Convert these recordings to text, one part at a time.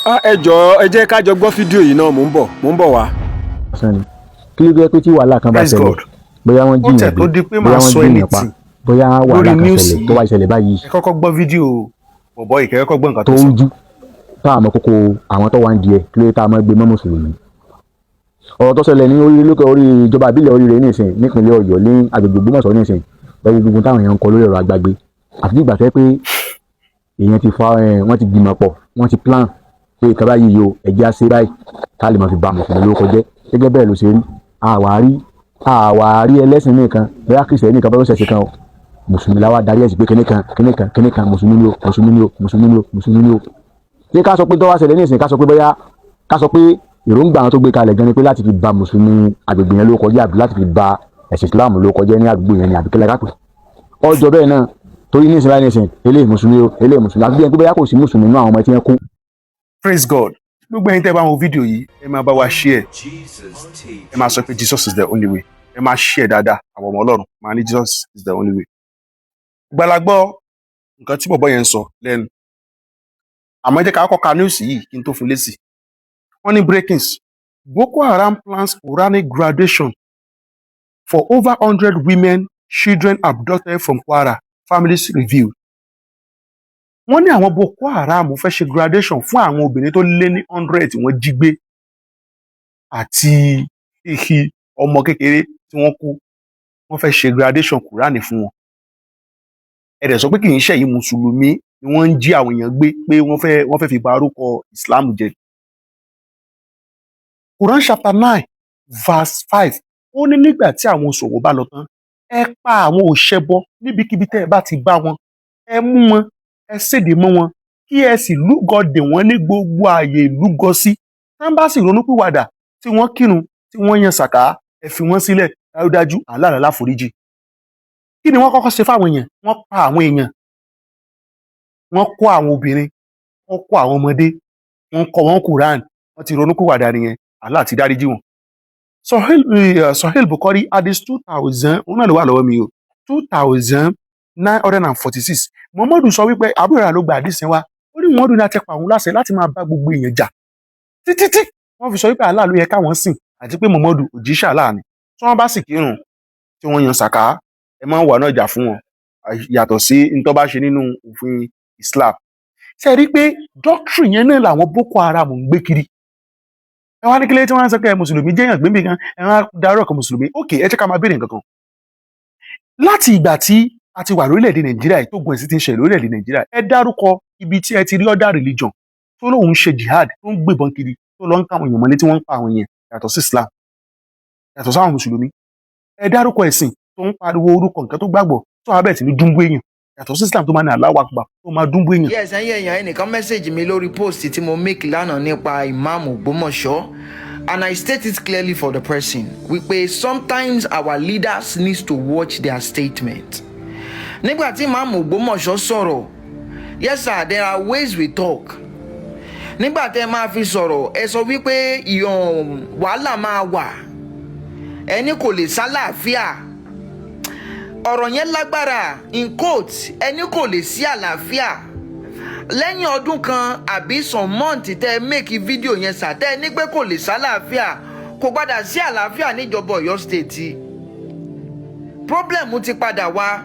Ah, ẹ jọ̀ọ́, ẹ jẹ́ ká jọ gbọ́ fídíò yìí náà. Mò ń bọ̀, mò ń bọ̀ wá. Lásán ni. Kí ló jẹ́ pé tí wàhálà kan bá Praise ṣẹlẹ̀, God. bóyá wọ́n Ó jíyàn tẹ̀ gbé, tó di pé bóyá màá wọ́n sọ jíyàn pa, anything bóyá lórí wàhálà kan news ṣẹlẹ̀, tó yìí, wá ṣẹlẹ̀ báyìí, ẹ kọ́kọ́ gbọ́ fídíò bọ̀bọ́ yìí, kẹ́ kọ́kọ́ gbọ́ nǹkan tó tó sọ. ń jú tá àmọ́ kókó àwọn tó wà ń di ẹ̀, kí ló dé tá a máa gbé mọ́ mùsùlùmí? Ọ̀rọ̀ tó ṣẹlẹ̀ ní orí lókè orí ìjọba ìbílẹ̀ Oríire nísìn, nípínlẹ̀ Ọ̀yọ́, ní agbègbè Ògbómọ̀ṣọ́ nísìn, lẹ́wọ́ gbogbo táwọn èèyàn ń kọ lórí ẹ̀rọ agbágbé, àti nígbà tẹ́ pé èèyàn ti fa ẹ̀, wọ́n ti gbìmọ̀ pọ̀, wọ́n ti plan pé ìkan báyìí yìí o, ẹ̀jẹ̀ á ṣe báyìí ká lè máa fi ba mùsùlùmí lórúkọ jẹ́. Gẹ́gẹ́ bẹ́ẹ̀ ló ṣe rí. Àwárí ẹlẹ́sìn nìkan, bóyá Christian nìkan, bóyá ṣẹ̀ṣẹ̀ kan o, mùsùlùmí la wá darí ẹ̀sìn pé kíní kan, kíní kan, kíní kan, mùsùlùmí ni o, mùsùlùmí ni o, mùsùlùmí ni o, mùsùlùmí ni o. Ṣé ká sọ pé tó wá ṣẹlẹ̀ ní ìsìn, ká sọ pé bóyá ká sọ pé èròǹgbà àwọn tó gbé kalẹ̀ gan ni pé láti fi ba mùsùlùmí agbègbè yẹn lórúkọ jẹ́, àbí láti fi ba ẹ̀sìn Islam lórúkọ jẹ́ ní àdúgbò yẹn ni, àbí kílẹ̀ ká pè ọjọ́ bẹ́ẹ̀ náà? Torí ní ìsìn báyìí, ní ìsìn, eléyìí mùsùlùmí o, eléyìí mùsùlùmí, àbí bí ẹni pé bóyá kò sí mùsùlùmí nínú àwọn ọmọ tí wọ́n kú. Praise God. Gbogbo ẹ̀yin tẹ́ bá wo fídíò yìí, ẹ máa bá wa share. Ẹ máa sọ pé "Jesus is the only way." Ẹ máa share dáadáa. Àwọn ọmọ Ọlọ́run máa ní "Jesus is the only way." Gbalagbọ́ nǹkan tí bọ̀bọ́ yẹn ń sọ lẹ́nu, àmọ́ ẹ jẹ́ ká kọ́kọ́ ka news yìí kí n tó fún lésì. Wọ́n ní breakings: Boko Haram plans Quranic graduation for over 100 women, children abducted from Kwara, families revealed. Wọ́n ní àwọn Boko Haram fẹ́ ṣe graduation fún àwọn obìnrin tó lé ní 100 tí wọ́n jí gbé àti ihi ọmọ kékeré tí wọ́n kú. Wọ́n fẹ́ ṣe graduation Quran fún wọn. Ẹ dẹ̀ sọ pé kì í ṣẹ̀yìn mùsùlùmí ni wọ́n ń jí àwọn èèyàn gbé, pé wọ́n fẹ́ fi ba orúkọ Islam jẹ́. Quran chapter 9 verse 5, ó ní nígbà tí àwọn òṣòwò bá lọ tán, ẹ pa àwọn òṣẹbọ níbikíbi tẹ́ ẹ bá ti bá wọn, ẹ mú wọn, ẹ séde mọ́ wọn, kí ẹ sì lúgọ dè wọ́n ní gbogbo ààyè ìlúgọ sí. Tán bá sì ronúpìwàdà, tí wọ́n kírun, tí wọ́n yan sàká, ẹ fi wọ́n sílẹ̀. Dájúdájú, Allah láforíjì. Kí ni wọ́n kọ́kọ́ ṣe fáwọn èèyàn? Wọ́n pa àwọn èèyàn, wọ́n kó àwọn obìnrin, wọ́n kó àwọn ọmọdé, wọ́n kọ́ wọn Quran. Wọ́n ti ronúpìwàdà nìyẹn, Allah ti dáríjì wọn. Sahih Bukhari hadith 2000, òun náà ló wà lọ́wọ́ mi o, 2946. Muhammadu sọ wípé àbúrò rẹ̀ ló gba àdìsín wa. Ó ní Muhammadu ní àtẹ̀pà òun láṣẹ láti máa bá gbogbo èèyàn jà títí tí wọ́n fi sọ wípé Allah ló yẹ káwọn sìn, àti pé Muhammadu òjíṣẹ́ Allah ni. Tí wọ́n bá sì kírun, tí wọ́n yan sàká, ẹ máa ń wà náà jà fún wọn, yàtọ̀ sí ntọ́ bá ṣe nínú òfin Islam. Ṣe rí i pé doctrine yẹn náà làwọn Boko Haram ń gbé kiri? Ẹ wá ní kílé tí wọ́n ń sọ pé ẹ mùsùlùmí jẹ́yàn gbé mi gan, ẹ wá darú ọkọ̀ mùsùlùmí. Ok, ẹ jẹ́ ká máa béèrè nǹkan kan. Láti ìgbà tí a ti wà lórílẹ̀‐èdè Nàìjíríà yìí, tó gun ẹ̀sìn ti ń ṣẹlẹ̀ lórílẹ̀‐èdè Nàìjíríà, ẹ dárúkọ ibi tí ẹ ti rí other religion tó lóun ń ṣe jihad, tó ń gbébọn kiri, tó lọ ń káwọn èèyàn mọ́lé, tí wọ́n ń pa àwọn èèyàn, yàtọ̀ sí Islam, yàtọ̀ sáwọn mùsùlùmí. Ẹ dárúkọ ẹ̀sìn tó ń pariwo orúkọ nǹkan tó gbàgbọ́, tó wà bẹ́ẹ̀ sí ní dúnbú èèyàn, yàtọ̀ sí Islam, tó máa ní Allahu Akbar, tó máa dúnbú èèyàn. Yes, ẹ̀yin èèyàn, ẹnìkan message mi lórí post tí mo make lánàá nípa Imam Ògbómọ̀ṣọ́, and I state it clearly for the person wípé sometimes our leaders need to watch their statement. Nígbà tí Imam Ògbómọ̀ṣọ́ sọ̀rọ̀, yes sir, there are ways we talk. Nígbà tẹ́ ẹ máa fi sọ̀rọ̀, ẹ sọ wípé ìyọ̀n wàhálà máa wà, ẹni kò lè sálàáfíà. Ọ̀rọ̀ yẹn lágbára. In quote, ẹni kò lè sí àlàáfíà lẹ́yìn ọdún kan àbí some month tẹ́ ẹ make video yẹn sà, tẹ́ ẹ ní pé kò lè sálàáfíà, kò padà sí àlàáfíà níjọba Ọ̀yọ́ State. Problem ti padà wá.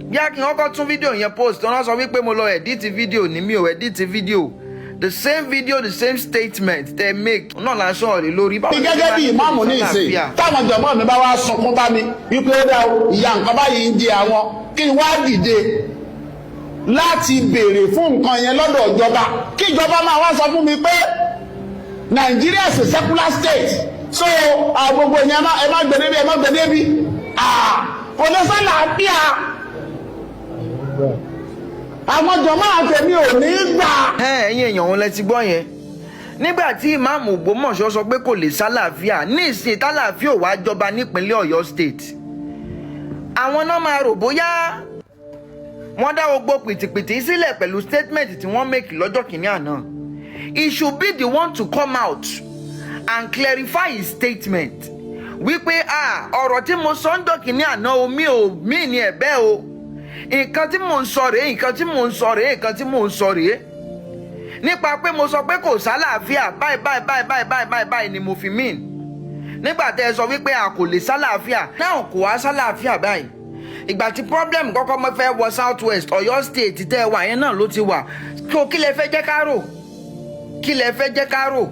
Bí a kì í kọ́kọ́ tún fídíò yẹn post, wọ́n sọ wípé mo lọ edit fídíò ní. Mi ò edit fídíò. The same video, the same statement tẹ́ make náà la sọ̀rọ̀ lé lórí. Báwo ní lẹ ṣe gẹ́gẹ́ máa bí ní kò ìmáàmù lè ní ìsìn, sálàáfíà? táwọn jọ̀mọ́ mi bá wá sunkún bá mi wípé ó dá o, ìyá nǹkan báyìí ń jẹ àwọn, kí n wá dìde láti béèrè fún nǹkan yẹn lọ́dọ̀ ìjọba, kí ìjọba máa wá sọ fún mi pé Nàìjíríà is a secular state, so gbogbo yẹn, ẹ má gbé débi, ẹ má gbé débi. Kò lè sálàáfíà. Àwọn jọ̀mọ́ àtẹ̀mí ò ní gbà. Ẹ̀yin èèyàn, òun lẹ ti gbọ́ yẹn. Nígbà tí Ìmáàmù Ògbómọ̀ṣọ́ sọ pé kò lè sálàáfíà, ní ìsìn tálàáfíà ò wá jọba nípínlẹ̀ Ọ̀yọ́ State, àwọn náà máa rò bóyá wọ́n dá gbogbo pìtìpìtì sílẹ̀ pẹ̀lú statement tí wọ́n make lọ́jọ́ kìíní àná. He should be the one to come out and clarify his statement wípé, "Ah, ọ̀rọ̀ tí mo sọ ń jọ́ kìíní àná o, mi ò mí ní ẹ̀ bẹ́ẹ̀ o. Nǹkan tí mò ń sọ rèé, nǹkan tí mò ń sọ rèé, nǹkan tí mò ń sọ rèé." Nípa pé mo sọ pé kò sálàáfíà, báyìí báyìí báyìí báyìí báyìí báyìí báyìí ni mo fi mean nígbà tẹ́ ẹ sọ wípé a kò lè sálàáfíà náà, kò wá sálàáfíà báyìí. Ìgbà tí problem kọ́kọ́ mọ́ fẹ́ wọ South West, Ọ̀yọ́ State tẹ́ ẹ wà yẹn náà ló ti wà. Tó kí lẹ fẹ́ jẹ́ ká rò? Kí lẹ fẹ́ jẹ́ ká rò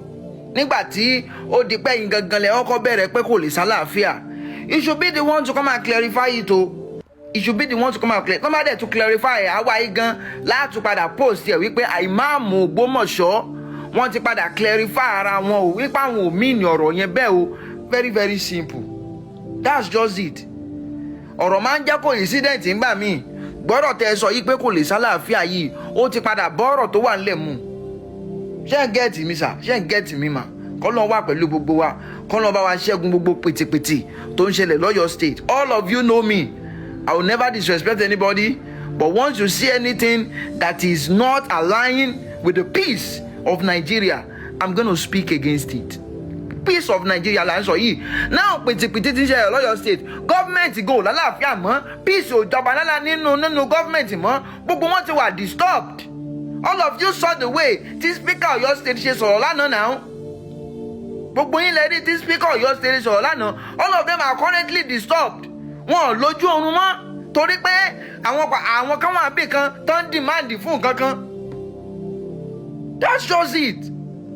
nígbà tí ó di pé yín gangan lẹ kọ́kọ́ bẹ̀rẹ̀ pé kò lè sálàáfíà? You should be the one to come and clarify it o. You should be the one to come and clarify. Tó bá dẹ̀ tún clarify ẹ̀, àwa yìí gan láti padà post ẹ̀ wípé ìmáàmù Ògbómọ̀ṣọ́, wọ́n ti padà clarify ara wọn o, wípé àwọn ò mean ọ̀rọ̀ yẹn bẹ́ẹ̀ o. Very, very simple. That's just it. Ọ̀rọ̀ máa ń jẹ́ coincident ńgbà míì. Gbọ́dọ̀ tẹ́ ẹ sọ yìí pé kò lè sálàáfíà yìí, ó ti padà bọ́ọ̀rọ̀ tó wà ńlẹ̀ mu. Ṣé ń get mi, sir? Ṣé ń get mi, ma? Kọ́lọ́n wà pẹ̀lú gbogbo wa, kọ́lọ́n bá wa ṣẹ́gun gbogbo pìtìpìtì tó ń ṣẹlẹ̀ lọ́yọ̀ State. All of you know me, I will never disrespect anybody, but once you see anything that is not aligning with the peace of Nigeria, I'm gonna speak against it. Peace of Nigeria là ń sọ yìí now. Pìtìpìtì ti ń ṣẹlẹ̀ lọ́yọ̀ State, gọ́ọ̀mẹ̀ntì gan ò lálàáfíà mọ́, peace ò jọba lálá nínú gọ́ọ̀mẹ̀ntì mọ́, gbogbo wọn ti wà disturbed. All of you saw the way tí Speaker Ọ̀yọ́ State ṣe sọ̀rọ̀ lánàá náà. Gbogbo yín lẹ rí tí Speaker Ọ̀yọ́ State sọ̀rọ̀ lánàá. All of them are currently disturbed. Wọn ò lójú oorun mọ́ torí pé àwọn kan wà bí kan tó ń demand fún nǹkan kan. That's just it.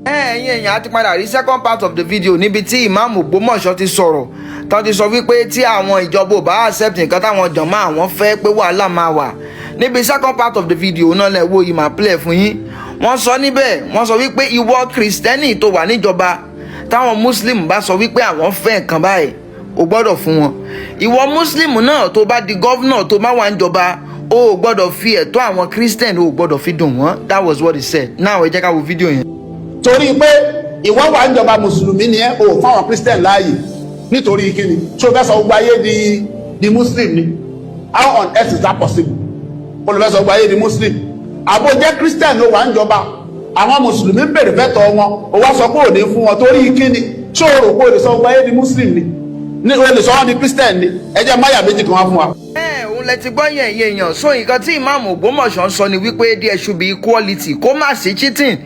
Ẹ̀yin èèyàn, á ti padà rí second part of the video níbi tí Ìmáàmù Ògbómọ̀ṣọ́ ti sọ̀rọ̀, tó ti sọ wípé tí àwọn ìjọba ò bá accept nǹkan táwọn jọ̀mọ́ àwọn fẹ́, pé wàhálà máa wà. Níbi second part of the video náà lẹ̀ wo yìí, máa play fún yín. Wọ́n sọ níbẹ̀, wọ́n sọ wípé ìwọ Kìrìsìtẹ́nì tó wà níjọba, táwọn Muslim bá sọ wípé àwọn fẹ́ nǹkan báyìí, o gbọ́dọ̀ fún wọn. Ìwọ Muslim náà tó bá di governor, tó bá wà níjọba, o ò gbọ́dọ̀ fi ẹ̀tọ́ àwọn Christian, o ò gbọ́dọ̀ fi dùn wọ́n. That was what he said. Now, ẹ jẹ́ ká wo fídíò yẹn. Torí pé ìwọ wà níjọba, mùsùlùmí ni ẹ, o ò fáwọn Christian láàyè, nítorí kíni? Ṣé o fẹ́ sọ gbogbo ayé di Muslim ni? How on earth is that possible? O lè fẹ́ sọ gbogbo ayé di Muslim? Àbò jẹ́ Christian ló wà níjọba, àwọn mùsùlùmí ń bèrè fẹ́tọ̀ wọn, o wá sọ pé ò ní fún wọn, torí kíni? Ṣé o rò pé o lè sọ gbogbo ayé di Muslim ni o lè sọ wọn di Christian ni? Ẹ jẹ́ máyà méjì kan wá fún wa. Ẹ òun lẹ ti gbọ́ yẹn, yẹn èèyàn. So nǹkan tí Ìmáàmù Ògbómọ̀ṣọ́ ń sọ ni wípé there should be equality, kó má sí cheating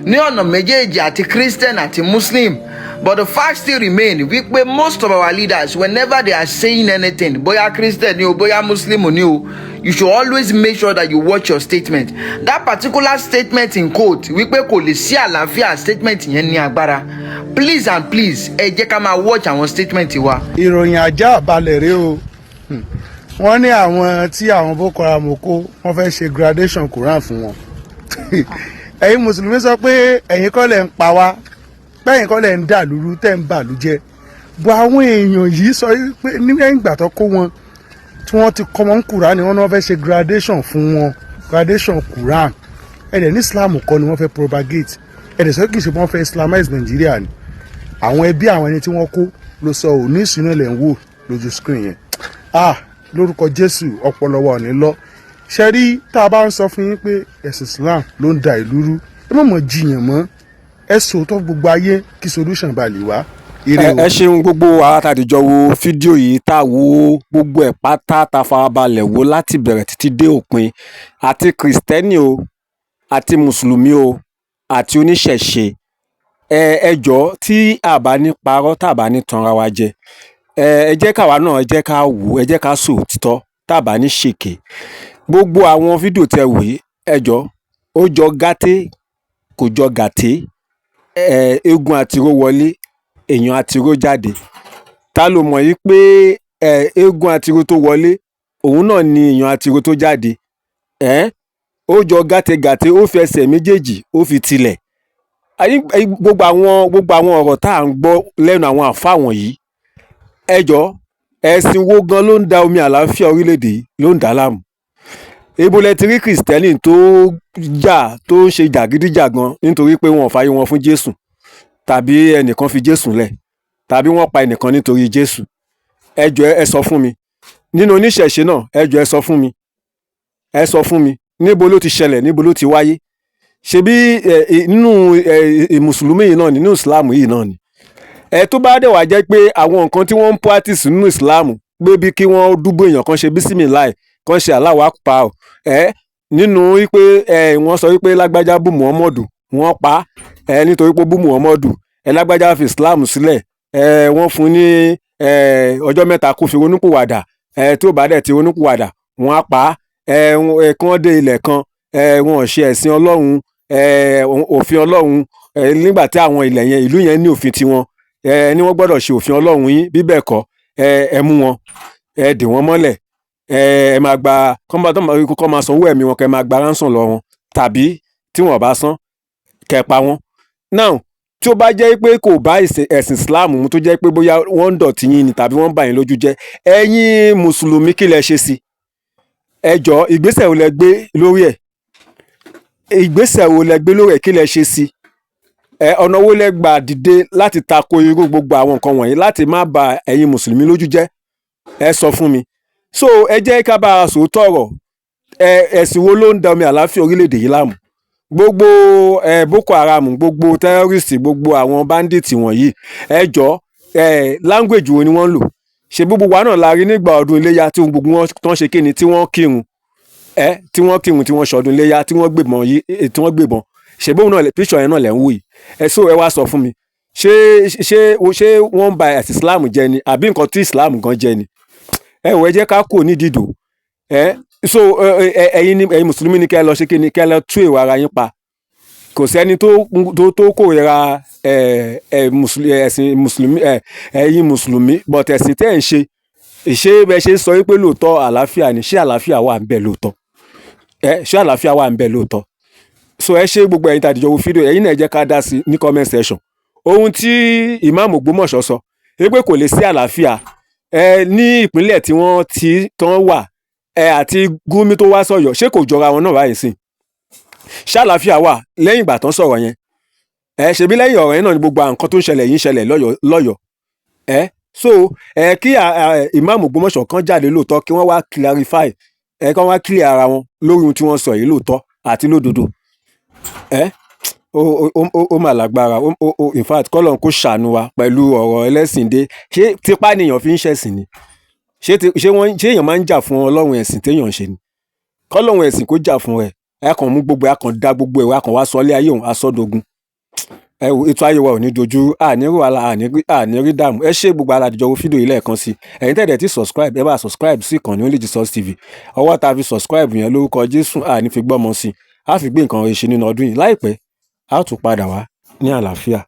ní ọ̀nà méjèèjì, àti Christian àti Muslim. But the fact still remain wípé most of our leaders, whenever they are saying anything, bóyá Christian ni o, bóyá Muslim ni o, you should always make sure that you watch your statement. That particular statement in quote wípé kò lè sí àlàáfíà, statement yẹn ní agbára. Please and please, ẹ jẹ́ ká máa watch àwọn statement wa. Ìròyìn ajá balẹ̀ rèé o. Wọ́n ní àwọn tí àwọn Boko Haram kó, wọ́n fẹ́ ṣe graduation Quran fún wọn. Ẹ̀yin mùsùlùmí sọ pé ẹ̀yin kọ́ lẹ̀ ń pa wá, pẹ́yìn kọ́ lẹ̀ ń dà lúrú tẹ̀ ń bàlú jẹ́ bọ́. Àwọn èèyàn yìí sọ pé nígbà ìgbà tó kó wọn, tí wọ́n ti kọ́ wọn Quran ni wọ́n ní wọ́n fẹ́ ṣe graduation fún wọn, graduation Quran. Ẹ̀dẹ̀ ní Islam kọ́ ni wọ́n fẹ́ propagate. Ẹ̀dẹ̀ sọ kì í ṣe wọ́n fẹ́ islamize Nàìjíríà ni. Àwọn ẹbí àwọn ẹni tí wọ́n kó ló sọ ò ní ìsúná lẹ̀ ń wò lójú screen yẹn. Ah, lórúkọ Jésù, ọpọlọ wa ò ní lọ. Ṣe rí, tá a bá ń sọ fún yín pé ẹ̀sìn Islam ló ń da ìlú rú, ẹ má mọ̀ jiyàn mọ́. Ẹ sòótọ́ gbogbo ayé kí solution bá lè wá. Ire o. Ẹ ṣeun, gbogbo àwa tá a dìjọ wo fídíò yìí, tá a wo gbogbo ẹ̀ pátá, tá a farabalẹ̀ wo láti bẹ̀rẹ̀ títí dé òpin, àti Kìrìsìtẹ́nì o, àti Mùsùlùmí o, àti oníṣẹ̀ṣe, ẹ jọ̀ọ́, tí a bá ní parọ́, tá a bá ní tanra wa jẹ, ẹ jẹ́ káwa náà, ẹ jẹ́ ká wò, ẹ jẹ́ ká sọ òtítọ́, tá a bá ní ṣèké. Gbogbo àwọn fídíò tẹ wò yìí, ẹ jọ̀ọ́, ó jọ gàté, kò jọ gàté. Ẹ eégún àtiró wọlé, èèyàn àtiró jáde. Ta ló mọ̀ yìí pé ẹ eégún àtiró tó wọlé, òun náà ni èèyàn àtiró tó jáde? Ẹ ó jọ gàtégàté, ó fi ẹsẹ̀ méjèèjì, ó fi tilẹ̀. Gbogbo àwọn ọ̀rọ̀ tá à ń gbọ́ lẹ́nu àwọn àfáà wọ̀nyí, ẹ jọ̀ọ́, ẹ̀sìn wo gan ló ń da omi àlàáfíà orílẹ̀-èdè yìí, ló ń dà á láàmú? Ibo lẹ ti rí Kìrìsìtẹ́nì tó jà, tó ń ṣe jàgídíjàgan nítorí pé wọn ò fààyè wọn fún Jésù, tàbí ẹnìkan fi Jésù lẹ̀, tàbí wọ́n pa ẹnìkan nítorí Jésù? Ẹ jọ̀ọ́, ẹ sọ fún mi. Nínú oníṣẹ̀ṣe náà, ẹ jọ̀ọ́, ẹ sọ fún mi, ẹ sọ fún mi, níbo ló ti ṣẹlẹ̀? Níbo ló ti wáyé? Ṣebí ẹ nínú ẹ mùsùlùmí yìí náà, nínú Ìsìláàmù yìí náà ni. Ẹ tó bá dẹ̀ wá jẹ́ pé àwọn nǹkan tí wọ́n ń practice nínú Ìsìláàmù, pé bí kí wọ́n dúbò èèyàn kan, ṣe bísímìláì kan, ṣe Allahu Akbar, ẹ nínú wípé ẹ wọ́n sọ wípé lágbájá bú Muhammadu. Wọ́n pa ẹ nítorí pé ó bú Muhammadu. Ẹ lágbájá fi Islam sílẹ̀, ẹ wọ́n fún ní ọjọ́ 3 kó fi ronúpìwàdà. Ẹ tí ó bá dẹ̀ ti ronúpìwàdà, wọ́n á pa á. Ẹ kí wọ́n dé ilẹ̀ kan, ẹ wọn ò ṣe ẹ̀sìn Ọlọ́run, ẹ òfin Ọlọ́run. Ẹ nígbà tí àwọn ilẹ̀ yẹn, ìlú yẹn ní òfin tiwọn, ẹ ní wọ́n gbọ́dọ̀ ṣe òfin Ọlọ́run yín, bí bẹ́ẹ̀ kọ́, ẹ mú wọn, ẹ dè wọ́n mọ́lẹ̀, ẹ máa gba kọ́ máa sanwó ẹ̀mí wọn, kẹ́ máa gba ransom lọ wọn, tàbí tí wọ́n bá san, kẹ́ pa wọ́n. Now, tí ó bá jẹ́ pé kò bá ẹ̀sìn Islam mu, tó jẹ́ pé bóyá wọ́n ń dọ̀tí yín ni tàbí wọ́n ń bà yín lójú jẹ́, ẹ̀yin mùsùlùmí, kí lẹ ṣe sí? Ẹ jọ̀ọ́, ìgbésẹ̀ wo lẹ gbé lórí ẹ̀? Ìgbésẹ̀ wo lẹ gbé lórí ẹ̀? Kí lẹ ṣe sí ẹ? Ọ̀nà wo lẹ gbà dìde láti tako irú gbogbo àwọn nǹkan wọ̀nyí, láti má bà ẹ̀yin mùsùlùmí lójú jẹ́? Ẹ sọ fún mi. So ẹ jẹ́ ká bá a sòótọ́ ọ̀rọ̀. Ẹ ẹ̀sìn wo ló ń da omi àlàáfíà orílẹ̀-èdè yìí láàmú? Gbogbo Boko Haram, gbogbo terrorist, gbogbo àwọn bandits wọ̀nyí, ẹ jọ̀ọ́, language wo ni wọ́n ń lò? Ṣe gbogbo wa náà la rí nígbà ọdún iléyà tí gbogbo wọn tán ṣe kíni, tí wọ́n kírun, tí wọ́n kírun, tí wọ́n ṣọdún iléyà, tí wọ́n gbébọn yìí, tí wọ́n gbébọn? Ṣe bóun náà picture yẹn náà lẹ̀ ń wò yìí? Ẹ so ẹ wá sọ fún mi, ṣé wọ́n ń ba ẹ̀sìn Islam jẹ́ ni, àbí nǹkan tí Islam gan jẹ́ ni? Ẹ wò, ẹ jẹ́ ká kúrò nídìí ìdò ẹ. So ẹ̀yin ni, ẹ̀yin mùsùlùmí ni kẹ́ ẹ lọ ṣe kíni, kẹ́ ẹ lọ tú èrò ara yín pa. Kò sẹ́ni tó kórìíra ẹ ẹ mùsùlùmí, ẹ̀sìn mùsùlùmí, ẹ̀yin mùsùlùmí, but ẹ̀sìn tẹ́ ẹ̀ ń ṣe, ṣé bẹ ṣe sọ wípé lóòótọ́ àlàáfíà ni, ṣé àlàáfíà wà ń bẹ lóòótọ́? Ẹ ṣé àlàáfíà wà ń bẹ lóòótọ́? So ẹ ṣé, gbogbo ẹ̀yin tàdíjọ wo fídíò, ẹ̀yin náà, ẹ jẹ́ ká dá sí ní comment section. Ohun tí ìmáàmù Ògbómọ̀ṣọ́ sọ wípé kò lè sí àlàáfíà ní ìpínlẹ̀ tí wọ́n ti tán wà àti Gumi tó wá sọ̀yọ̀, ṣé kò jọra wọn náà báyìí sí? Ṣé àlàáfíà wà lẹ́yìn ìgbà tán sọ̀rọ̀ yẹn? Ṣebí lẹ́yìn ọ̀rọ̀ yẹn náà ni gbogbo àwọn nǹkan tó ń ṣẹlẹ̀ yìí ń ṣẹlẹ̀ lọ́yọ̀ọ́. So kí ìmáàmù Ògbómọ̀ṣọ́ kan jáde lóòótọ́, kí wọ́n wá clarify, kí wọ́n wá clear ara wọn lórí ohun tí wọ́n sọ yìí lóòótọ́ àti lódodo. Ó mà lágbára. Ó in fact, kọ́lọ́run kó ṣàánú wa pẹ̀lú ọ̀rọ̀ ẹlẹ́sìn dé. Ṣé tipá nìyàn fi ń ṣẹ̀sìn ni? Ṣé ṣé wọ́n, ṣé èèyàn máa ń jà fún Ọlọ́run ẹ̀sìn téèyàn ń ṣe ni? Kọ́lọ́run ẹ̀sìn kó jà fún ẹ. Ẹ kàn mú gbogbo ẹ, kàn dá gbogbo ẹ wá, kàn wá sọlé ayé òun asọ́dogun. Ẹ wo, ètò ayé wa ò ní dojú, àní rí wàhálà, àní rí dààmú. Ẹ ṣé, gbogbo aládìjọ wo fídíò yìí lẹ́ẹ̀kan sí. Ẹ̀yin tẹ̀dẹ̀ tí subscribe, ẹ bá subscribe sí ìkànnì Only Jesus TV. Ọwọ́ tá a fi subscribe yẹn, lórúkọ Jésù, àní fi gbọ́mọ sí i, á fi gbé nǹkan rẹ̀ ṣe nínú ọdún yìí. Láìpẹ́, á tún padà wá ní àlàáfíà.